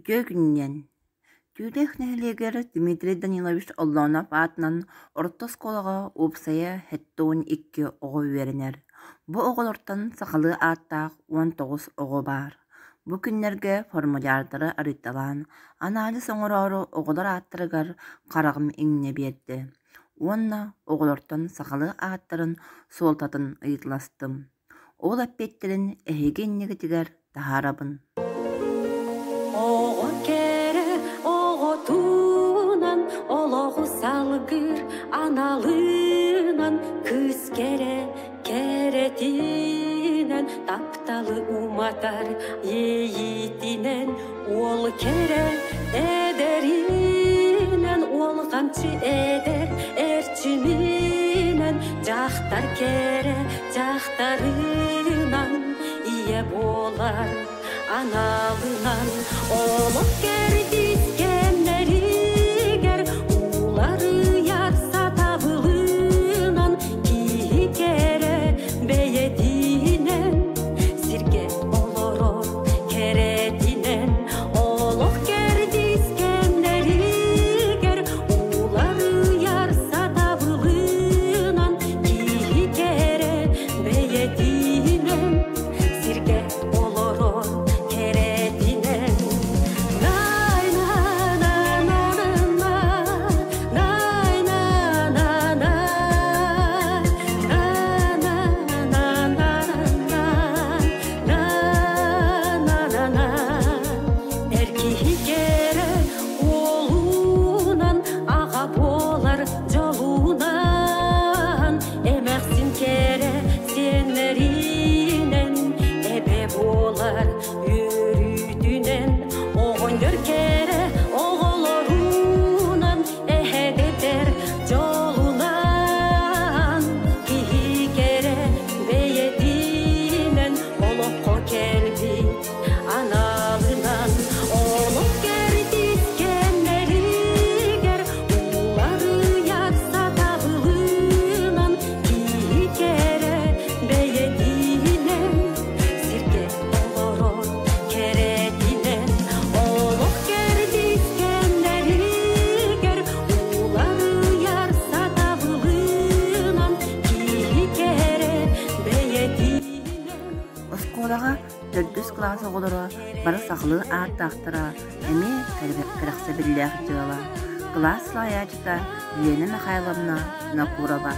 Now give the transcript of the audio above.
Үтүө күнүнэн! Түүлээх нэһилиэгэр Дмитрий Данилович Оллонов аатынан орто оскуолаҕа уопсайа 72 оҕо үөрэнэр. Бу оҕолортон сахалыы ааттаах 19 оҕо баар. Бу күннэргэ формулярдары арыйталаан, анализ оҥороору оҕолор ааттарыгар хараҕым иҥнэ биэрдэ уонна оҕолортон сахалыы ааттарын суолтатын ыйыталастым. Ол эппиэттэрин эһиги иннигитигэр таһаарабын. Оҕо кэрэ оҕотунан олоҕу салгыыр аналынан кыыс кэрэ кэрэтинэн тапталы уматар иэйиитинэн уол кэрэ эдэринэн уолҕамчы эдэр эрчиминэн дьахтар кэрэ дьахтарынан ийэ буолар аналынан олох кэрдиис кэмнэригэр уларыйар сатабылынан киһи кэрэ бэйэтинэн сиргэ олорор кэрэтинэн олох кэрдиис кэмнэригэр уларыйар сатабылынан киһи кэрэ бэйэтинэн сиргэ олорор кэрэтинэн най на на на на най на на на на на на на на на на Эр киһи кэрэ уолунан аҕа буолар дьолунан эмэхсин кэрэ сиэннэринэн эбэ буолар үөрүүтүнэн оҕонньор кэрэ оҕолорунан эһэдэтэр дьолунан киһи кэрэ бэйэтинэн олоххо кэлбит аналынан олох кэрдиис кэмнэригэр уларыйар сатабылынан киһи кэрэ бэйэтинэн сиргэ олорор кэрэтинэн олох кэрдиис кэмнэригэр уларыйар сатабылынан киһи кэрэ бэйэтинэн. Оскуолаҕа төрдүс кылаас оҕолоро бары сахалыы ааттаахтара эмиэ кэрэхсэбиллээх дьыала. Кылаас салайааччыта Елена Михайловна Винокурова.